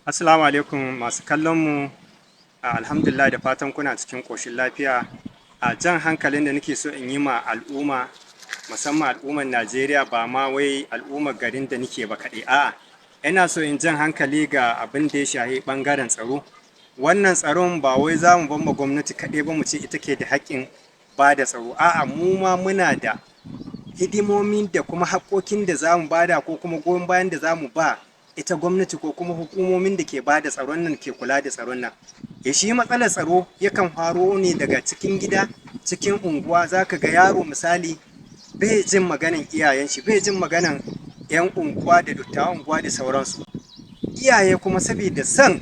Assalamu alaikum masu kallon mu. Alhamdulillah, da fatan kuna cikin ƙoshin lafiya. A jan hankalin da nake so in yi ma al'umma, musamman al'ummar Najeriya, ba ma wai al'ummar garin da nake ba kaɗai, a'a, ina so in jan hankali ga abin da ya shahi ɓangaren tsaro. Wannan tsaron ba wai za mu bar gwamnati kaɗai ba mu ce ita ke da haƙƙin ba da tsaro. A'a, mu ma muna da hidimomin da kuma haƙƙoƙin da za mu bada ko kuma goyon bayan da za mu ba ita gwamnati ko kuma hukumomin da ke ba da tsaron nan, ke kula da tsaron nan. Shi matsalar tsaro yakan faro ne daga cikin gida, cikin unguwa. Za ka ga yaro, misali, bai jin maganan iyayen shi, bai jin maganan 'yan unguwa da dattawan unguwa da sauransu. Iyaye kuma, saboda son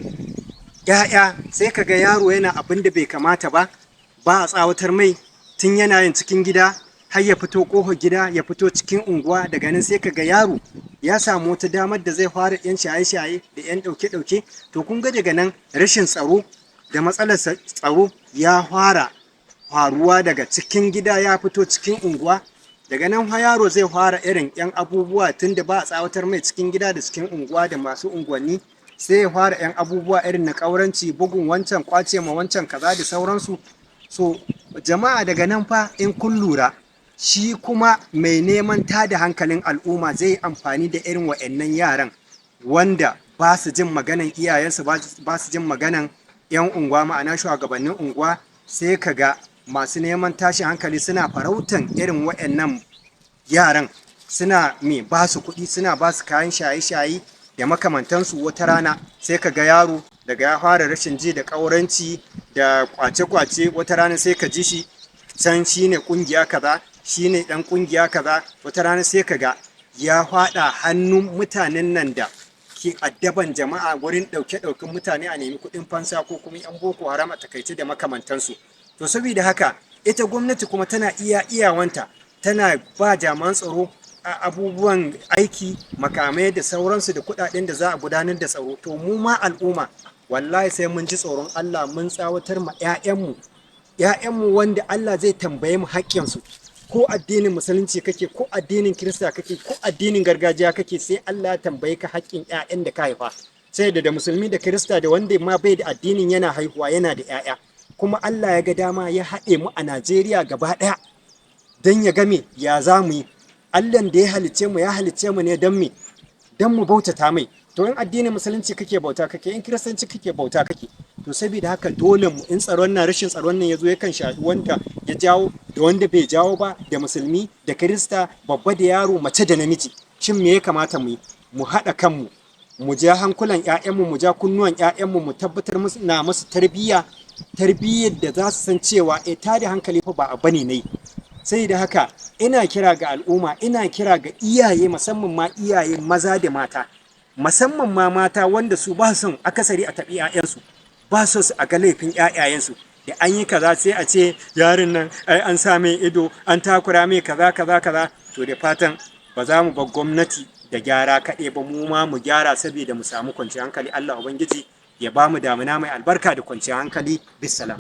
'ya'ya, sai ka ga yaro yana abin da bai kamata ba, ba a tsawatar mai, tun yana yin cikin gida har ya fito ƙofar gida, ya fito cikin unguwa. Daga nan sai ka ga yaro ya samu wata damar da zai fara 'yan shaye-shaye da 'yan ɗauke-ɗauke. To, kun ga daga nan rashin tsaro da matsalar tsaro ya fara faruwa daga cikin gida, ya fito cikin unguwa. Daga nan fa yaro zai fara irin 'yan abubuwa, tun da ba a tsawatar mai cikin gida da cikin unguwa da masu unguwanni, sai ya fara 'yan abubuwa irin na ƙauranci, bugun wancan, ƙwace ma wancan kaza da sauransu. So jama'a, daga nan fa in kun lura, shi kuma mai neman tada hankalin al'umma zai yi amfani da irin wa'annan yaran wanda ba su jin maganan iyayensu, ba su jin maganan 'yan unguwa, ma'ana shugabannin unguwa. Sai ka ga masu neman tashin hankali suna farautan irin wa'annan yaran, suna me ba su kuɗi, suna ba su kayan shaye-shaye da makamantansu. Wata rana sai ka ga yaro daga ya fara rashin ji da ƙauranci da kwace-kwace, wata rana sai ka ji shi can shine ƙungiya kaza, shine ɗan ƙungiya kaza. Wata rana sai ka ga ya faɗa hannun mutanen nan da ke addaban jama'a wurin ɗauke-ɗauken mutane a nemi kuɗin fansa, ko kuma 'yan Boko Haram a takaice da makamantansu. To, saboda haka ita gwamnati kuma tana iya iyawanta, tana ba jami'an tsaro a abubuwan aiki, makamai da sauransu, da kuɗaɗen da za a gudanar da tsaro. To, mu ma al'umma, wallahi sai mun ji tsoron Allah, mun tsawatar ma 'ya'yanmu, 'ya'yanmu wanda Allah zai tambaye mu haƙƙinsu. Ko addinin Musulunci kake, ko addinin Kirista kake, ko addinin gargajiya kake, sai Allah ya tambaye ka haƙƙin 'ya'yan da ka haifa. Sai da Musulmi da Kirista da wanda ma bai da addinin yana haihuwa, yana da 'ya'ya. Kuma Allah ya ga dama ya haɗe mu a Najeriya gaba ɗaya don ya game ya za mu yi. Allahn da ya halicce mu, ya halicce mu ne don me? Don mu bautata mai. To, in addinin Musulunci kake, bauta kake; in Kiristanci kake, bauta kake. To, saboda haka dole mu in tsaron nan, rashin tsaron nan yazo, yakan shafi wanda ya jawo da wanda bai jawo ba, da Musulmi da Kirista, babba da yaro, mace da namiji. Shin me ya kamata mu yi? Mu haɗa kanmu, mu ja hankulan ƴaƴanmu, mu ja kunnuwan ƴaƴanmu, mu tabbatar musu na musu tarbiyya, tarbiyyar da za su san cewa tada hankali fa ba abu bane ne. Sai da haka ina kira ga al'umma, ina kira ga iyaye, musamman ma iyaye maza da mata, musamman ma mata, wanda su ba son akasari a taɓi 'ya'yansu, ba so su a ga laifin 'ya'yayensu. Da an yi kaza sai a ce yarin nan ai an sa mai ido, an takura mai, kaza kaza kaza. To, da fatan ba za mu bar gwamnati da gyara kaɗai ba, mu ma mu gyara saboda mu samu kwanciyar hankali. Allah Ubangiji ya ba mu damuna mai albarka da kwanciyar hankali. Bisalam.